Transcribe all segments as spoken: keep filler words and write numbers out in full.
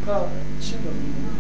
Ka çi bibînin?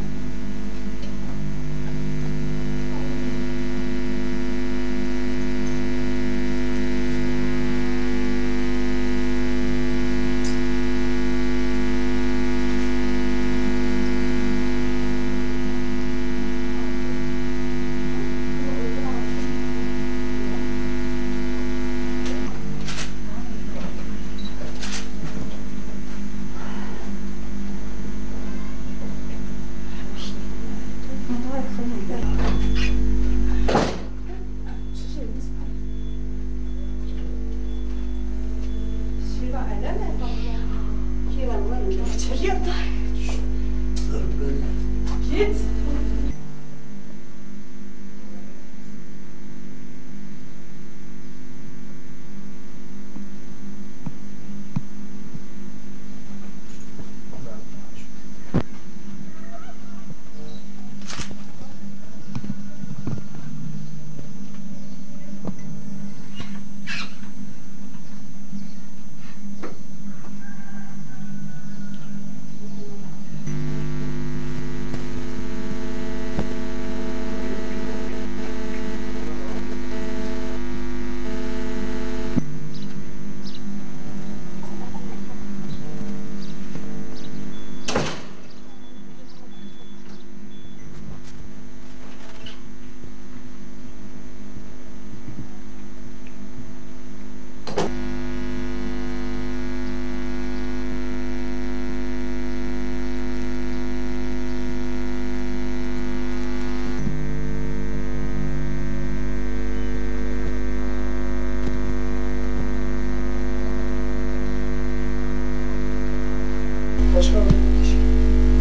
Başka bir kişi.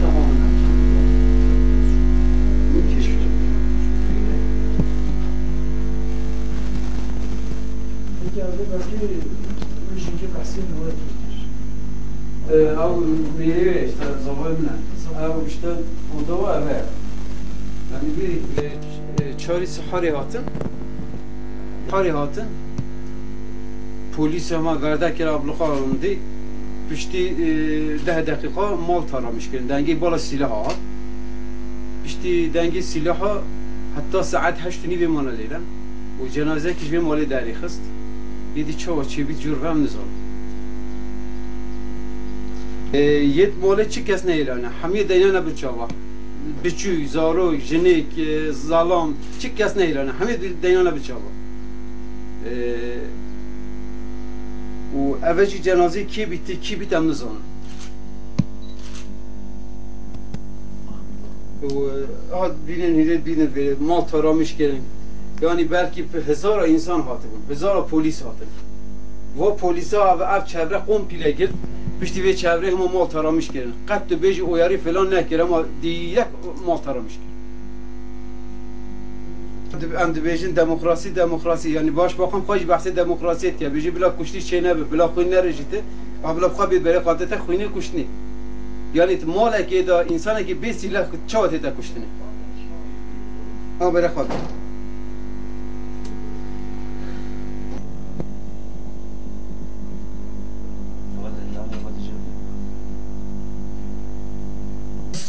Tamam. Müthiş. Peki abi, belki bu jî ki behsê nû kir. Ee, ew mêrê işte zavayê min e. Ew işte oda wa ev e. Yani bir, e, e, çarî siharê hatin. Siharê hatin. Polîs hema verde kir, abluqa rindî. Piştî, e, deh deqîqa mal taramîş kirin. Dengê bala sîlaha hat. Piştî dengê sîlaha heta saet heşt û nîvê mane lêre. Û cenazeyekî ji vê malê derêxist. Êdî çawa çêbî cûr ve em nizanin. E, yêt malê çi kes nehêlane. Hemiyê deynane bin çava. Biçûk, zarok, jinêk, e, zalam, çi kes nehêlane. Hemiyê deynane bin çava. E, û eve jî cenazê kê bîtî, kî bît em nizanin. Û, e, hat bînin hîrê bînin vê mal taramîş kirin. Yanî belkî bi hezara însan hatibûn, hezara polîs hatin. Va polîsa ev, ev çevre kompîle girt, piştî vê çevrê hema mal taramîş kirin. Qet tu bêjî oyarî filan nekir, ema dîrek mal taramîş kir. Em dibêjin demokrasî, demokrasî. Yanî başbakan xwe jî behsê demokrasiyê dike. Bêjî bila kuştî çê nebe, bila xwîn nerêjîte. A bila xwe bê berê xwe tête xwînê kuştinê. Yanî tu malekê de, însanekî bê sîleh çawa tête kuştinê? Ha, berê xwe.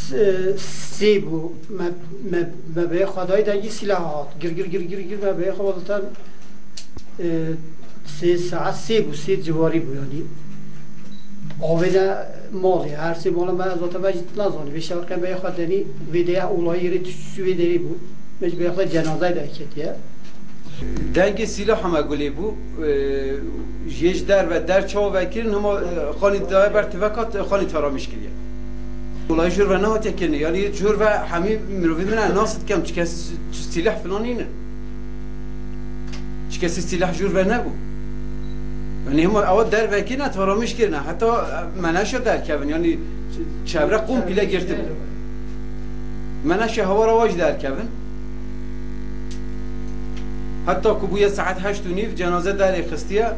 Sê, sê bû. Me, me, me bê xwe dayî dengî sîlaha hat. Gir, gir, gir, gir, gir, me bê xwe dite, e, sê saet sê bû, sê ciwarî bû yanî. Avêne malê, her sê mala me zaten me jî nazanî. Vê şeveqê me xwe denî, vê de olayî rê tiştî vê derê bû. Me ji bê xwe cenazeyê derketiye. Dengê sîlaha me gulê bû. E, jê ji derve der çawa vekirin, hema, e, xanî daye ber tiveka, xanî taramîş kiriye. Olayî jûr ve nehatiye kirinê. Yanî jûr ve hemî mirovî min e, nas dikem, çi kes, çi sîleh filan nîne. Çi kesî sîleh jûr ve nebû. Yanî hema ewa dervekirine, taramîş kirine. Heta, e, me neşe derkevin. Yanî çevre kompîle girtibû. Me neşe hewara wa jî derkevin. Heta ku bûye saet heşt û nîv, cenaze derê xistiye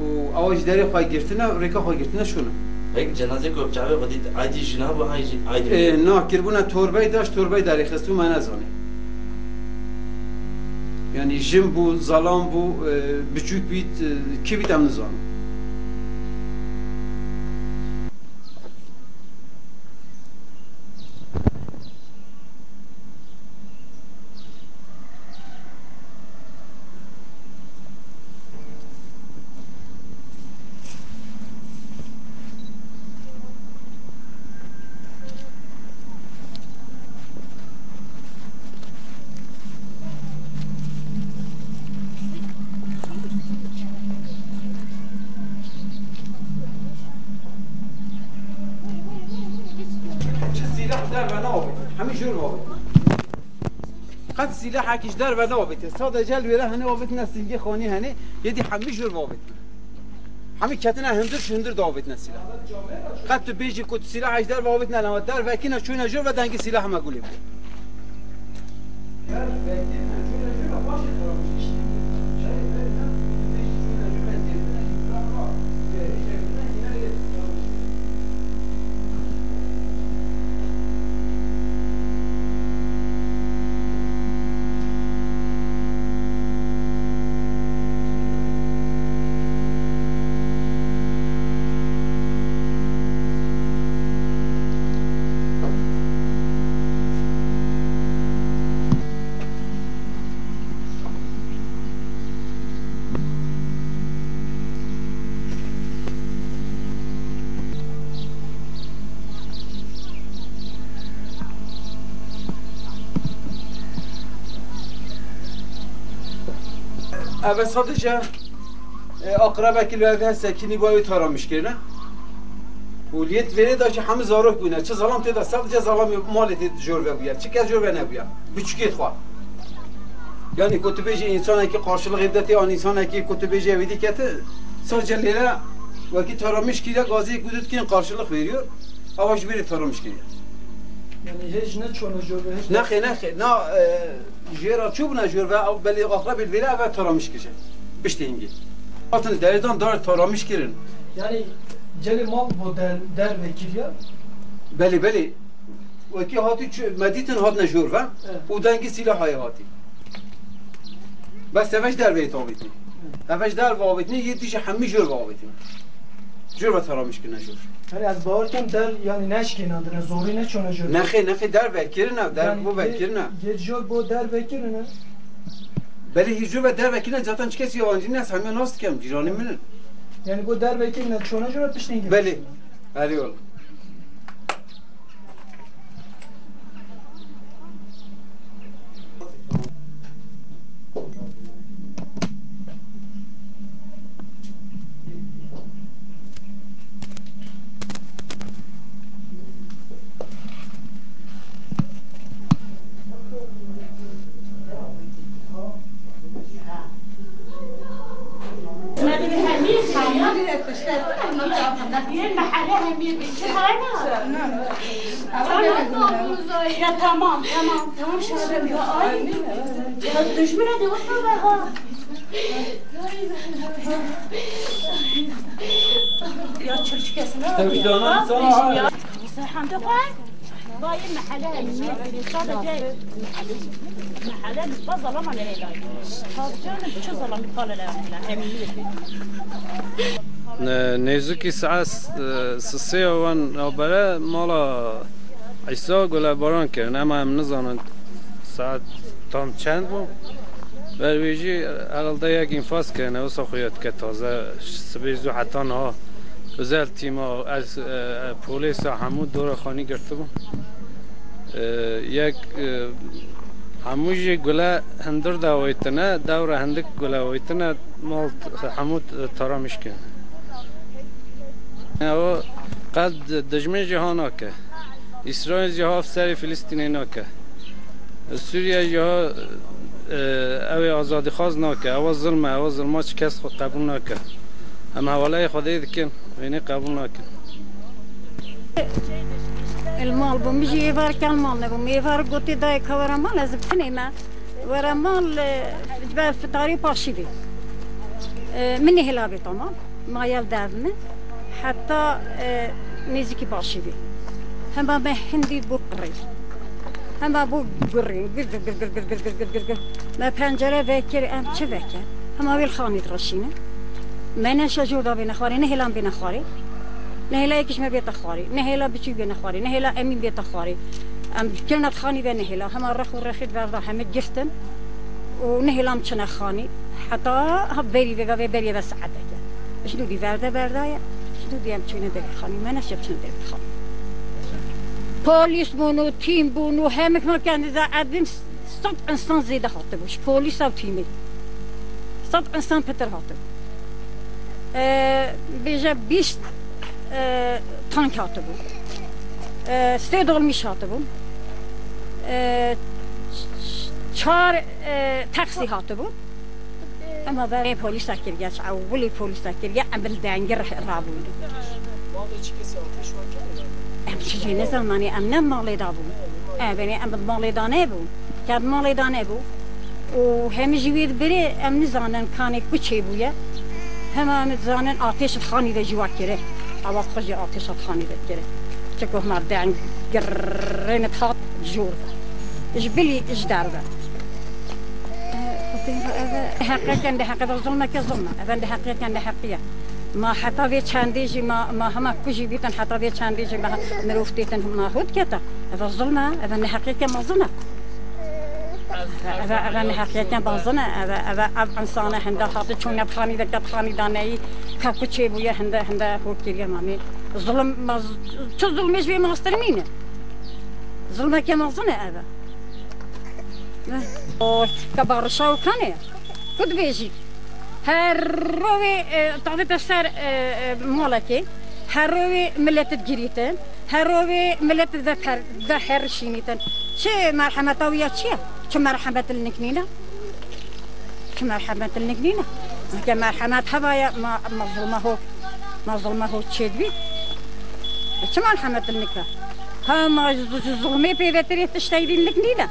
û ewa ji derê xwe girtine, rêka xwe girtine şûne. Hek cenazê ku çavê xwe dît, aydî jina bû, ay jî, aydî Ê, bû. Na, kirbûna torbey daş, torbey derêxist û me nezanî. Yanî jin bû, zalam bû, e, biçûk bît, e, kî bît em nizanin. Çi sîlah derve navêt, hemî jor vavêt. Qet sîlehekî ji derve neavêtiye. Sadece li wêre hene avêtine singê xanî hene, yê dî hemî jor ve avêtine. Hemî ketine hundir, ji hundir de avêtine sîleh. Qet tu bêjî ku tu sîlehek ji derve avêtine, lema dervekîne çûne jor ve dengê sîleh me gulê bû. Ev e sadece, e, aqrebekî li ev hese kînî bo ew taramîş kirine. Û liyê vêrê de jî hemû zarok bûne. Çi zalam tê de, sadece zalamê malê tê jor ve bûye. Çi kes jor ve nebûye. Biçûkê xwe. Yanî ku tu bêjî însanekî qarşılık evde tê, an însanekî ku tu bêjî ew êdî kete, sadece lêre wekî taramîş kiriye, gazê ku dikin qarşılık veriyor. Ava ji bêrê taramîş kiriye. Yani hiç ne çona jor ve, hiç Nexê, nexê. Na, e, jêra çûbûne jor ve, ew belê aqrebê li vêre eve taramîş kije. Piştê hingê. Hatin derêdan dar taramîş kirin. Yani gelê mal bo der, derve kiriye? Belê, belê. Wekî hatî çi-, me dîtin hatine jor ve. Evet. Û dengê sîlahayê hatî. Bes eve ji derveyê tavêtin. Eve ji derve avêtin, yê dî jî hemî jor ve avêtin. Jor ve taramîş kirine jor. Yani ez bawer kem der, yani neşkênandine, zorî ne çona jor. Nexê, nexê derve kirine, der Yani bo ve yê, kirine. Yê jor bo derve kirine. Belê hî jor ve derve kirine, zaten çi kes yabancî ne, ez hemiya nas dikem, cîranê min in. Yani bo derve kirine, çona jor piştî hingê Belê. Piştî. Erê wala. Ya tamam, tamam, tamam, şahane. Ya, ay, ya, dijmine de wexta be ha. Ya, çirçikesine. Tevcana insana ha. Ya. Serhan de koy. Vay, mehele emniyet, sadece mehele, mehele, bazı zaman öyle. Tabii canım, çok zaman kalır emniyet. Ne-, nêzikî saet, e, sisê wan navbere mala Îsa gulebaran kirin. Ema em nizanin saet tam çend bû. Ber wî jî herhalde yek înfaz kirine, wisa xuya dike taze. Sibê zû heta niha özel tîma, ez, e, e, polîsa hemû dora xanî girtibû. E, yek, e, hemû jî gule hundir de awêtine, dewre hindik gule awêtine, mal t-, hemû t-, taramîş kirin. Ew qet dijmin jî ha nake. Îsraîl jî ha serê Filistînê nake. Sûriye jî ha, e, ew ê azadîxwaz nake. Ewa zilm e, ewa zilma çi kes xwe qebûl nake. Em hewaleyê Xwedê dikin, wênê qebûl nakin. Li mal bûm, min jî êvar kel mal nebûm. Êvar gotê dayê ka were mal, ez bi tinê me. Were mal, e, ji ber fitarî paşî bê. E, min nehêla bê tamam. Maye li dev min. Heta, e, nêzîkî başî bî. Hema me hindî bû qirê. Hema bû gurî. Gir, gir, gir. Me pencere vekir, em çi vekin? Hema wê li xanî direşînin. Me neşe jor da bêne xwarê, nehêlan bêne xwarê. Nehêla yekîş me bête xwarê. Nehêla biçûk bêne xwarê. Nehêla Emîn bête xwarê. Em kirina di xanî de nehêla. Hema rex û rexî berda hemî girtin. Û nehêla em çine xanî. Heta ha berî vê, vê berî ve saeteke. Ji nû dî verde berdaye. Ji nû dî em çûne derê xanî. Me neşe biçine derê xanî. Polîs bûn û tîm bûn û hemik me kendî de edim sed insan zêde hatibû. Ji polîsa û tîmê. Sed insan pitir hatibû. E, bêje bîst, e, tank hatibû. E, sê dolmîş hatibû. E, ç-, ç-, çar, e, taksî hatibû. Ema berê polîsa kiriye, ç-, ewilî polîsa kiriye, em bil dengir rabûn. Malê çi kesî ateş wa kiriye? Em çi jê nizanin, em ne malê da bûn. E, benê em bi malê da nebûn. Ket malê da nebû. Û hemî ji wê di birê em nizanin kanê ku çêbûye. Hema em dizanin ateş di xanî de ji wa kire. Ewa xwe jî ateş di xanî de kire. Çiko hema deng girrên hat jor ve. Ji bilî ji derve. Heqeken de heqe de zulmeke zulme. Ev de heqeken de heqiye. Ma heta vê çendê jî ma, ma hema ku jî bîtin heta vê çendê jî ma mirov têtin ma hot kete. Ev zulme, ev neheqiyeke mezin e. Ev, ev neheqiyeke mezin e. Ev, ev, ev insane hinde hati çûne xanî de ket xanî daneyî ka ku çêbûye hinde, hinde hot kiriye manî. Zulm, ma, çi zulmê ji vê mastir nîne. Zulmeke mezin e ev. O, ka barişa û kanê. Ku dibêjî. Her rovê, e, tavête ser, e, e, malekê. Her rovê millet digirîtin. Her rovê millet veper, veherişînîtin. Çi merhemeta wî ya çi ye? Çi merhemet li nik nîne? Çi merhemet li nik nîne? Heke merhemet heva ye, ma, ma zulma ho, ma zulma ho çêdibî. Çi merhemet li nik e? Ha, ma ji, ji zulmê pê vetirê tişteyî li nik nîne.